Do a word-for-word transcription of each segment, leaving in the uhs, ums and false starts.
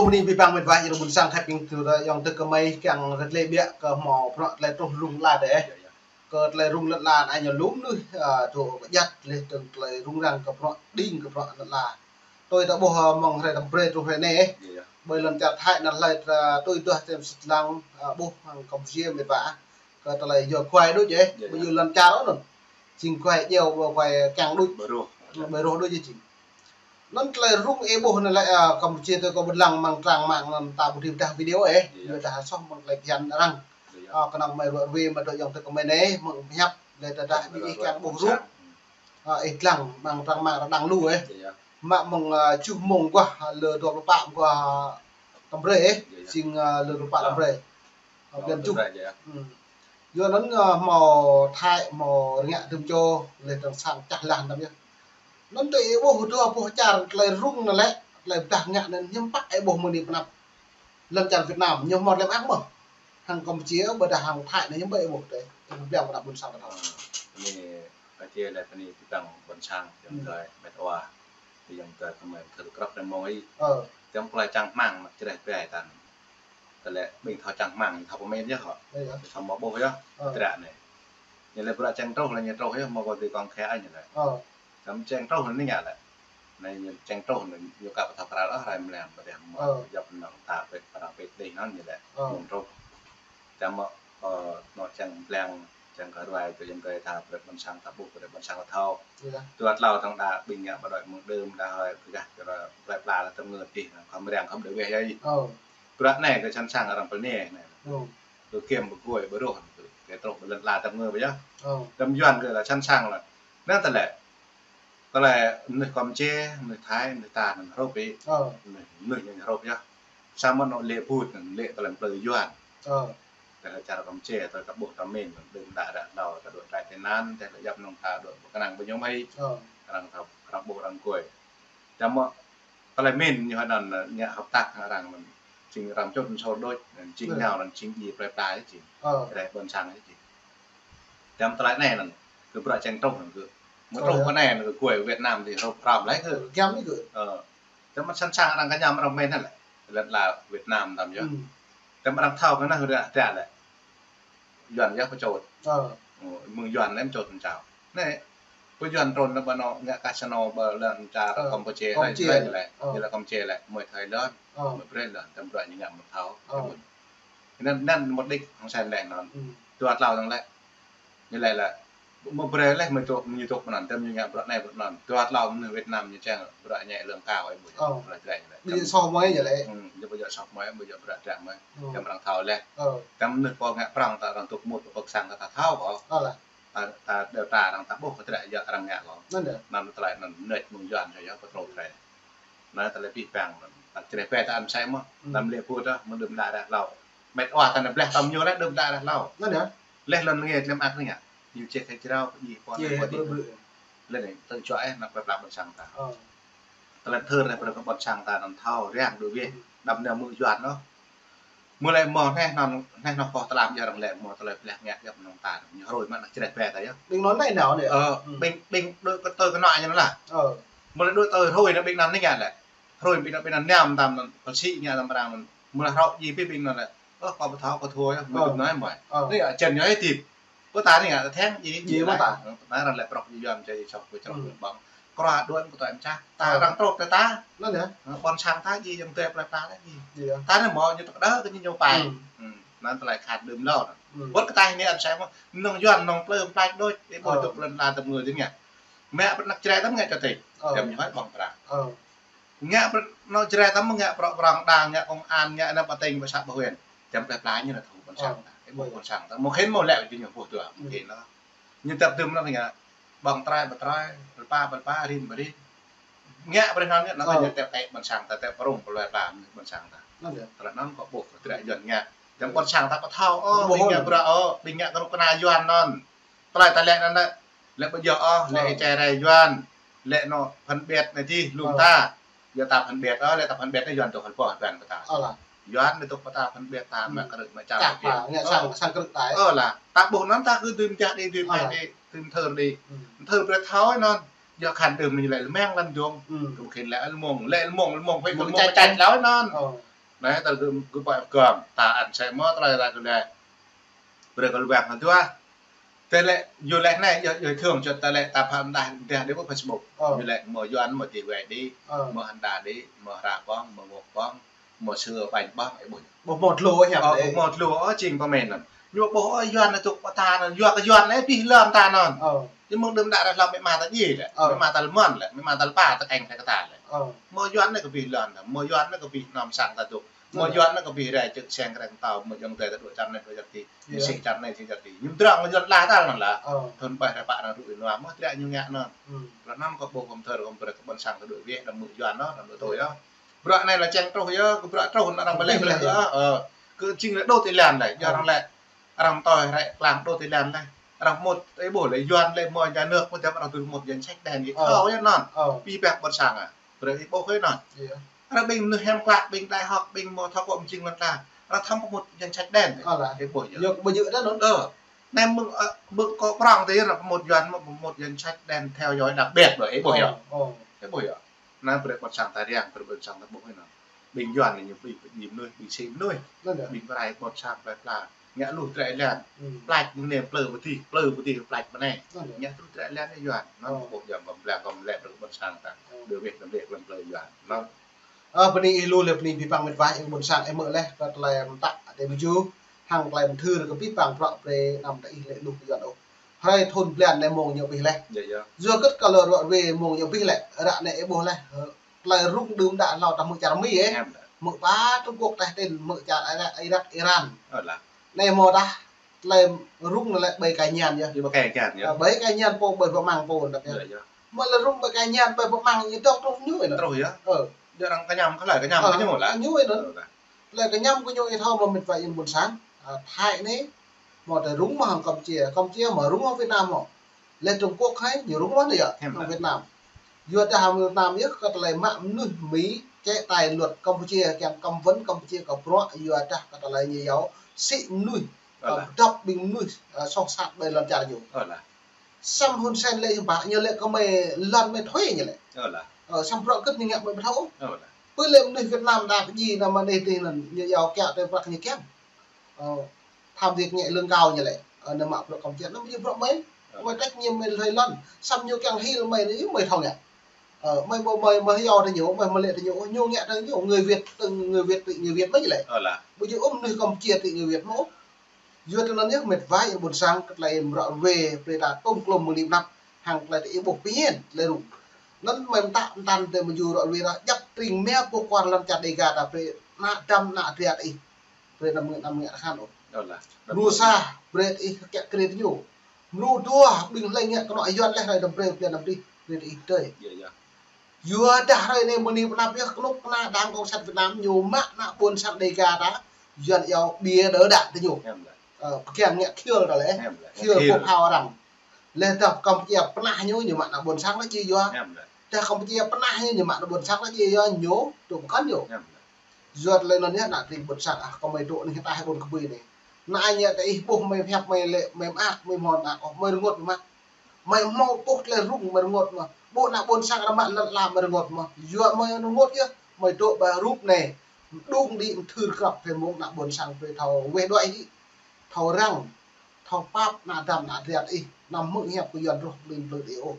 Mơ̆ng anai abih bang met wa, ih rơmŭn sang khăp ƀing tơ ayŏng tơ kơmơi kiăng rơtlĕ biă kơ hmâo bruă tơlơi truh rŭng lăt dêh. Kơ tơlơi rŭng lăt lăn ai ñu lŭm nưh, a, dŏ kơ jăt leh tơlơi rŭng răng kơ bruă đing kơ bruă lăt lăn. Tui ta ƀuh, a, mơ̆ng hrơi tơm brơi truh hrơi anai. Ƀơi lŏn čar Thái anŭn hlơi ta tui duah tơm sĭt lăng, a, ƀuh hăng Campuchia met wa. Kơ tơlơi yua kuai đôč yơh, ƀơi lŏn čar anŭn. Jing kuai jeo ƀơi kuai kiăng đôč. Ƀơi rŏh đôč yơh jing. Anŭn tơlơi rŭng ih ƀuh anŭn lĕ, a, Campuchia tui kơ ƀuh lăng mơ̆ng trang mạng anŭn ta ƀu dưi pơdah video ih. Yua dah soh mơ̆ng tơlơi phiăn arăng. A, kơnơ̆ng mơi ruă ruai mơi dŏ ayŏng tơ kơmơi anai, mơ̆ng pơhiăp, lĕ tơdah ƀing ih kiăng ƀuh rup. A, ih lăng mơ̆ng trang mạng arăng đăng lu ih. Mă mơ̆ng, a, tơjuh mông guah, lơ dua pluh pă guah tơm brơi ih. Jing, a, lơ dua pluh pă tơm brơi. Ơ, ƀiăn tơm čuh. Brơi yơh. Yua anŭn, ơ, hmâo Thái, hmâo rơngiă tơm čô, leh tơm sang čah lah tơm yơh. Anŭn tơ ih ƀuh dua boh čar tơlơi rŭng anŭn lĕ, tơlơi pơdah ngă anŭn hiư̆m pă ih ƀuh mơ̆ng anai pơ anăp. Lŏn čar Việt Nam, ñu hmâo tơlơi mơak mơ̆. Hăng Campuchia, ƀôdah hăng Thái anai hiư̆m pă ih ƀuh tơ. Tơlơi pơblang pơ anăp ƀôn sang ta. Ơ, anai, kơ či lĕ tơ anai pơblang ƀôn sang, ayŏng tơ met wa. Ayŏng tơ kơmơi kơ krăp tơ mông ih. Ơ. Tơm tơlơi čang hmang mă čreh pơai tăn. Tơlơi ƀing thâo čang hmang, thâo pơmĭn yơh hŏ. Thâo mă ƀuh yơh, tơdră anai. Ñu lĕ bruă čang truh lĕ ñu truh yơh, mơ̆ kơ tui kong khe ai ñu lĕ. Tơm čang truh anai ngă lĕ. Anai ñu čang truh anai, ñu kăp thâo pral ôh, rai mlam pơdeh mơ̆. Yap nong ta pĕt, pral pĕt dih nong ñu lĕ. Mơ̆ng truh. Tơm mơ̆, ơ, nŏ čang blang, čang kơ ruai, tui yơh tui ta pơrĕt ƀôn sang ta ƀuh, pơrĕt ƀôn sang ta thâo. Dua tlâo tơng đa ƀing ngă ƀa đuaĭ mơ̆ng đưm đa hơi, kơ gah kơ ruai, plơi pla lĕ tơm ngơ tih, khŏm răng khŏm đơ weh yơh. Bruă anai kơ săn sang arăng pơnê anai. Kơ kiăm pơgôi ƀơrôh, kơ truh ƀơi lŏn ala tơm ngơ ƀơi yơh. Tơm Yuan kơ lĕ săn sang lĕ. Anŭn tơlơi. Tơlơi mơnuih Campuchia, mơnuih Thái, mơnuih ta anŭn hrup ih. Mơnuih, mơnuih ñu hrup yơh. Samơ̆ anŭn lĕ put anŭn lĕ tơlơi plơi Yuan. Tơlơi čar Campuchia, tơlơi ta ƀuh ta min, đưm đă đă đao, ta dŏ tơlơi tơnăn, tơlơi yap nong ta dŏ pơkơnang ƀơi ñu mơi. Arăng ta, arăng ƀuh arăng gôi. Samơ̆ tơlơi min ñu hơnăn ngă hợp tác arăng anŭn. Jing arăng čut sôr đôč, jing ñu lĕ jing djai plơi pla yơh jing. Rai ƀôn sang yơh jing. Tơm tơlơi anai anŭn, kơ bruă čang truh anŭn kơ. Mơ̆ truh pơ anai anŭn kơ kuai Việt Nam tih hrup hrăm lĕ kơ. Giăm ih kơ. Ơ. Tơm mơ̆ săn sang arăng kơñăm arăng min anŭn lĕ. Lŏn ala Việt Nam tơm yơh. Tơm arăng thâo kơ anŭn hơdră hơdră lĕ. Yuan yơh pơčut. Ơ, mơ̆ng Yuan lĕ pơčut mơ̆ng čao. Anai, pơ Yuan trŭn anŭn ƀơi anŏ ngă casino ƀơi lŏn čar Campuchia, Campuchia. Ñu lĕ, ñu lĕ Campuchia lĕ, mơi Thái lŏn, mơi Brei lŏn, tơm bruă ñu ngă mơ̆ thâo. Anŭn, anŭn mơ̆ đĭ hăng sen lĕ anŭn. Dua tlâo anŭn lĕ. Ñu lĕ lĕ, mơ̆ Brei lĕ, mơi tŭ, ñu tŭ pơ anŭn, tơm ñu ngă bruă anai bruă anŭn. Dua tlâo mơnuih Việt Nam ñu čang bruă ñĕ lơ̆ng kao ih ƀuh. Bruă Brei ñu lĕ. Ƀu djơ̆ soh mơi ñu lĕ. Ƀu djơ̆ soh mơi, ƀu djơ̆ bruă Brei mơi. Tơm arăng thâo lĕ. Tơm mơnuih pô ngă prŏng ta arăng tŭk mŭt pơ pơk sang ta thâo kơ. Ta, ta điều tra arăng ta ƀuh kơ tơdră yua arăng ngă kơ. Anŭn tơlơi anŭn nĕč mơ̆ng Yuan sa yơh pơtrô trei. Anŭn tơlơi pih pang anŭn. Ta čreh pĕ ta ăn sai mơ̆. Tơm lĕ put ta, mơ̆ đưm đă đă hlâo. Met wa ta anŭn bleh tơm ñu lĕ đưm đă đă hlâo. Leh lŏn ngă tơlơi mơak anai ngă. Ñu čeh kơ jrao, pơdjai pô anai pô dih. Leh anai, tơ̆ng čuă ih, anăp plơi pla ƀôn sang ta. Tơlơi thâo leh pơrơkă ƀôn sang ta anŭn thâo, răng đuaĭ weh. Đăm nao mơ̆ Yuan anŭn. Mơ̆ lĕ mơ̆ neh anŭn, neh anŭn pô tlam yơh arăng lĕ mơ̆ tơlơi bleh ngă yơh mơnơ̆ng ta. Ñu hrơi mă anŭn čreh pĕ ta yơh. Ƀing anŭn anai nao anai. Ơ, ƀing, ƀing đuaĭ kơ tui kơ anŏ ñu anŭn lah. Mơ̆ lĕ đuaĭ tui hrơi anŭn ƀing anŭn anai ngă lĕ. Hrơi ƀing anŭn, ƀing anŭn niam tơm anŭn, pơl sĭ ngă tơm arăng anŭn. Mơ̆ lĕ hrŏ djai pĭ ƀing anŭn lĕ. Ơ, kâo ƀu thâo, kâo thâo yơh, mơ̆ đưm anai mơi. Anai yơh, čen ñu ih tip. Pơ ta anai ngă ta theng djai, djai mơ̆ ta. Ơ, pơ ta arăng lĕ prŏk djai Yuan, djai soh, kơ črŏk ƀơ̆ng. Kơ ruă đuaĭ mơ̆ kơ tơlơi mơčah. Ta arăng truh tơ ta. Anŭn yơh. Ơ, ƀôn sang ta djai ayŏng adơi plơi pla ta djai. Ta anai mơ̆ ñu tơkđa kơ ñu ñu pai. Anŭn tơlơi khăt đưm hlâo anŭn. Wơ̆t kơ ta anai ăn sai mơ̆. Mơnơ̆ng Yuan, mơnơ̆ng plơi, plơi đôč. Ih ƀuh tŭ lŏn ala tơm ngơ dih ngă. Mă pơ anăp Jrai tơm ngă čơtĭ. Tơm ñu hơi ƀơ̆ng prăk. Ngă pơ anŏ Jrai tơm ngă prŏ prŏng đang, ngă công an, ngă anăp ƀă tỉnh, ƀă xã, ƀă huyện. Tơm plơi pla ñu anŭn thâo ƀôn sang ta. Ih ƀuh ƀôn sang ta. Mơ̆ khĭn mơ̆ lĕ kơ ñu ƀuh dua, mơ̆ khĭn anŭn. Ñu tơp tơm anŭn ngă ƀơ̆ng trai, ƀă trai, plơi pla, plơi pla, rin, ƀă rin. Ngă pơ anŭn ngă, anŭn ñu tơp ƀôn sang ta, tơp prŏng plơi pla, ƀôn sang ta. Tơlơi anŭn kâo ƀuh, tơlơi Yuan ngă. Tơm ƀôn sang ta ƀu thâo, ơ, ƀing ngă bruă, ơ, ƀing ngă kơnuk kơna Yuan anŭn. Tơlơi ta lĕ anŭn lĕ, lĕ ƀu djơ̆ ôh, lĕ ih čơrai Yuan, lĕ anŏ phân biệt anai dih, lŏm ta. Yua ta phân biệt, ơ, lĕ ta phân biệt anai Yuan tŭ hơl pô hơbăn pơ ta. Yuan anai tŭ pơ ta phân biệt ta, mă krư̆, mă čar. Ơ. Sang, sang krư̆ ta. Ơ lah, ta ƀuh anŭn ta kơ dưi mơčah đĭ, dưi mơñai đĭ, dưi mơthưr đĭ. Mơthưr brơi thâo anŭn, yua khăn đưm ñu lĕ lơmang lăm dŏng. Kơ mơ̆ khĭn lĕ lơmông, lĕ lơmông, lơmông, phải lơmông čač čač hlâo anŭn. Anai, ta gơ̆, gơ̆ pơgŏm, ta ăn sĕ mơ̆, tơlơi ta gơ̆ lĕ. Brơi kơ lĕ wang hăng dua. Tơlơi, yua lĕ anai, yua, yua thường čuăt tơlơi ta pham đah, đah đih ƀơi Facebook. Ơ. Yua lĕ mơ̆ Yuan, mơ̆ ti wai đih, Ơ. Mơ̆ hơnda đih, mơ̆ hră ƀơ̆ng, mơ̆ ngŏk ƀơ̆ng, mơ̆ sư̆ ƀañ ƀơ̆ng, ih ƀuh. Ƀu hmâo tơlơi hiăp Ơ, đih. Ƀu hmâo tơlơi, ơ, jing pơmĭn anŭn. Ñu ƀuh, ơ, Yuan anai tŭk pơtă anŭn, yua kơ Yuan anai pih lŏn ta anŭn. Ơ. Ñu mơ̆ng đưm đă ră hlâo mĕ ma ta djai lĕ, Ơ. Mĕ ma ta lĕ mơ̆n lĕ, mĕ ma ta lĕ pă ta keng ta kơ ta lĕ. Ơ. Mơ̆ Yuan anai kơ pih lŏn ta, mơ̆ Yuan anai kơ pih anăm sang ta tŭk. Mơ̆ Yuan anai kơ pih rai čơ̆k seng kreng tao, mơ̆ jơ̆ng tơi ta dŏ čar anai, dŏ čar ti. Ñu sĭ čar anai, sĭ čar ti. Ñu drong Yuan la ta anŭn lah. Ơ. Thun ƀai rai pă anŭn rŭ ih nua, mơ̆ triă ñu ngă anŭn. Ơ. Ră anŭn kơ ƀuh kơ mơthơr kơ mơbrơi kơ ƀôn sang ta dŏ wĕh, đăm mơ̆ Yuan anŭn, đăm dŏ tui yơh. Bruă anai lĕ čeng truh yơh, kơ bruă truh anŭn arăng ƀu lĕ lĕ yơh. Ơ. Kơ jing lĕ đô ti lan lĕ, yua arăng lĕ. Arăng tui rai klang đô ti lan lĕ. Arăng mŭt, ih ƀuh lĕ Yuan lĕ mơ̆ nhà nước mơ̆ tơm arăng tui mŭt danh sách đen ih thâo yơh anŭn. Ơ. Pih ƀĕ ƀôn sang ah. Brơi ih ƀuh yơh anŭn. Arăng ƀing mơnuih hiam klă, ƀing đại học, ƀing mơ̆ thâo kơ mơjing lŏn ta. Arăng thâo mŭt danh sách đen. Ơ lah. Ih ƀuh yơh. Yua kơ ƀu djơ̆ đa anŭn. Ơ. Anai mơ̆ng, ơ, ƀing kơ prong tơ arăng mŭt Yuan mơ̆ mŭt danh sách đen theo dõi đặc biệt ƀơi, ih ƀuh yơh. Ih ƀuh yơh. Anai brơi ƀôn sang ta riăng, brơi ƀôn sang ta ƀuh anŭn. Ƀing Yuan anai ñu ƀing, ƀing mơnuih, ƀing sĭ mơnuih. Ƀing pơrai ƀôn sang plơi pla. Ngă lu triă lan. Plač mơ̆ng anai plơi pơdih, plơi pơdih plač mơ̆ng anai. Ngă lu triă lan Yuan. Anŭn ƀuh Yuan kơ mơblang kơ mơlĕ brơi ƀôn sang ta. Dŏ wĕh kơ mơlĕ kơ plơi Yuan. Anŭn. Ơ, bơni ih lu lĕ bơni abih bang mĕt wa ƀôn sang ih mơ̆ lĕ, kơ tơlơi mơtă adai mơju, hăng tơlơi mơthưr kơ abih bang prŏ brơi anăm ta ih lĕ lu kơ Yuan ôh. Hrơi thun blan anai mơ̆ng ñu ƀuh lĕ. Yua kơ kơ lŏn ruă wĕ mơ̆ng ñu ƀuh lĕ, ră anai ih ƀuh lĕ. Tơlơi rŭng đưm đă hlâo ta mơ̆ čar Mi ih. Mơ̆ pă Trung Quốc teh ten mơ̆ čar Irak, Irak, Iran. Anai mơ̆ dah tơlơi rŭng anai lĕ ƀơi Kai Nhan yơh. Ƀơi Kai Nhan yơh. Ƀơi Kai Nhan pô, ƀơi pơmăng pô anŭn yơh. Mơ̆ lĕ rŭng ƀơi Kai Nhan, ƀơi pơmăng ñu dŏ truh ñu anŭn. Truh yơh. Ơ. Dŏ arăng kơñăm kơ hlơi, kơñăm kơ ñu lah. Ñu anŭn. Tơlơi kơñăm kơ ñu ih thâo mơ̆ mĕt wa ih ƀôn sang. Ơ, Thái anai mơ̆ tơlơi rŭng mơ̆ hăng Campuchia, Campuchia mơ̆ rŭng hăng Việt Nam mơ̆. Lĕ Trung Quốc hơi, ñu rŭng mơ̆ anai yơh, hăng Việt Nam. Yua dah hăng Việt Nam yơh kơ tơlơi mă mơnuih Mi chế tài luật Campuchia, kiăng cấm vận Campuchia kơ bruă, yua dah kơ tơlơi ñu yua sĭ mơnuih, kơ dŏp ƀing mơnuih, ơ, soh sat ƀơi lŏn čar ñu. Samơ̆ Hun Sen lĕ hiư̆m pă, ñu lĕ kơ mơi lŏn mơi thuê ñu lĕ. Ơ, samơ̆ bruă kơ̆t ñu ngă mơi ƀu thâo. Pơ lĕ mơnuih Việt Nam đa pơjing anăm mơnuih tih anŭn, ñu yua kiăng tơl prăk ñu kiăng. Ơ, tham việc nhẹ lương cao ñu lĕ. Ơ, anai mă bruă Campuchia, anŭn ƀu djơ̆ bruă mơi. Mơi trách nhiệm mơi hlơi lŏn. Samơ̆ ñu kiăng hil mơi anai, mơi thâo ngă. Ơ, mơi mơi mơi mơi yua tơ ñu, mơi mơi lĕ tơ ñu, ñu ngă tơ ñu, người Việt, từng người Việt, tự người Việt mơi ñu lĕ. Ƀu djơ̆ ôh mơnuih Campuchia tự người Việt mơ̆. Yua tơ anŭn yơh mĕt wa ih ƀôn sang, kơ tơlơi mơruă ruê, brơi ta tôm klôm mơ̆ng anăp, hăng tơlơi ta ih ƀuh pơhiên, tơlơi rŭng. Anŭn mơi mơtă mơtăn tơ mơju ruă ruê ta, djăp tring mia pô kuar lŏn čar Dêga ta brơi, ană dăm, ană triat ih. Brơi anăm ngă, anăm ngă khan ôh. Mrô sa, brơi ih kiăng krê tơ ñu. Mrô dua, ƀing hlơi ngă kơnŏ Yuan lĕ hrơi đăm brơi, brơi anăm dih, brơi ih tơi. Yua dah hrơi anai mơni pơnăp yơh kơnuk kơna Đảng Cộng sản Việt Nam ñu mă ană ƀôn sang Dêga ta, Yuan yua bia đơ đă tơ ñu. Ơ, pơkiăng ngă khiêl ta lĕ. Khiêl pô phao arăng. Lĕ dah Campuchia pơnah ñu, ñu mă ană ƀôn sang lĕ či yua. Dah Campuchia pơnah ñu, ñu mă ană ƀôn sang lĕ či yua, ñu tŭ pơkŏn ñu. Yua tơlơi anŭn yơh ană tring ƀôn sang ah, kơ mơi dŏ anih ta hai ƀôn kơbui anai. Anai ñu tơ ih ƀuh mơi pơhiăp mơi lĕ, mơi mơak, mơi hmâo ană ôh, mơi rơngot mơ̆. Mơi hmâo ƀuh tơlơi rŭng mơi rơngot mơ̆. Ƀu ană ƀôn sang arăng mă lŏn ala mơi rơngot mơ̆. Yua mơi rơngot yơh, mơi dŏ ƀơi rup anai. Đung đĭ mơthưr krăp phê mông ană ƀôn sang phê thâo weh đuaĭ hĭ. Thâo răng, thâo pap ană dăm ană triat ih, anăm hmư̆ hiăp kơ Yuan rŏh plin plư đĭ ôh.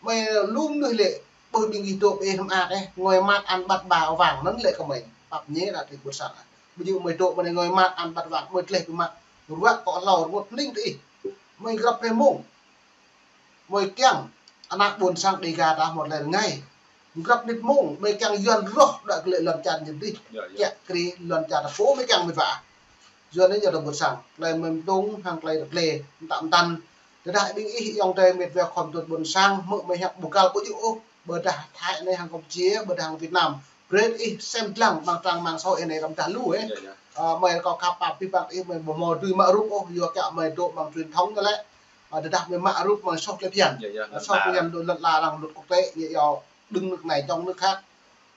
Mơi lu mơnuih lĕ, ƀơi ƀing ih dŏ ƀơi ih anăm ak ih, ngơi măt ăn băt ba wang, anŭn lĕ kơ mơi, pap ñe ană tring ƀôn sang. Ƀu djơ̆ mơi dŏ mơi ngơi măt ăn băt wang, mơi tleh ƀu mă, ruă kơ hlâo rơngot ning tơ ih. Mơi grăp reh mông. Mơi kiăng, ană ƀôn sang Dêga ta hmâo tơlơi rơngai. Grăp nit mông, mơi kiăng Yuan rŏh đuaĭ kơ lĕ lŏn čar ñu dih. Kiăng krê lŏn čar ta pô mơi kiăng mơi wa. Yua anai ñu ta ƀôn sang, tơlơi mơi mơdông hăng tơlơi rơklê, mơtă mơtăn. Tơdah ƀing ih ayŏng adơi mĕt wa khŏm tŭ ƀôn sang, hmư̆ mơi hiăp ƀu găl ƀu djơ̆ ôh, ƀôdah Thái anai hăng Campuchia, ƀôdah hăng Việt Nam. Brơi ih sem dlăng amăng trang mạng xã hội anai răm dah lu ih. Ơ, mơi kâo khăp pap abih bang ih mơi ƀu hmâo dưi mă rup ôh, yua kiăng mơi dŏ amăng truyền thông anai lĕ. Ơ, tơdah mơi mă rup mơi soh tơlơi phiăn. Soh tơlơi phiăn đôč lŏn ala arăng luật quốc tế, ñu yua đứng nước này chống nước khác.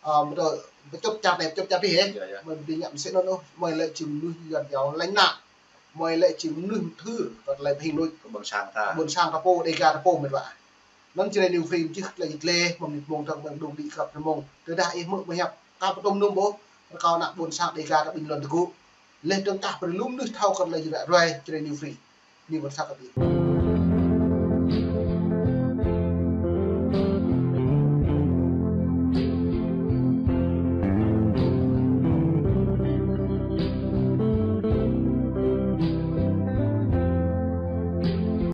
Ơ, mơ̆ tơ, pơčŭt čar anai, pơčŭt čar adih ih. Mơi ƀu dưi ngă mơsĕ anŭn ôh, mơi lĕ jing mơnuih Yuan yua lánh nạn. Mơi lĕ jing mơnuih mơthưr, kơ tơlơi pơhing đôč. Kơ ƀôn sang ta. Ƀôn sang ta pô, Dêga ta pô mĕt wa. Anŭn Jrai New Frame čih tơlơi ih tlĕ, mơ̆ng nit mông tơ̆ng mơ̆ng đung đĭ krăp reh mông. Tơdah ih hmư̆ mơi hiăp, ka pơtŭm num ƀôh. Rơkâo ană ƀôn sang Dêgar ta ƀing lŏn tơgŭ. Leh dơ̆ng tah brơi lu mơnuih thâo kơ tơlơi jrăk ruai Jrai New Free. Anai ƀôn sang kơ ƀing.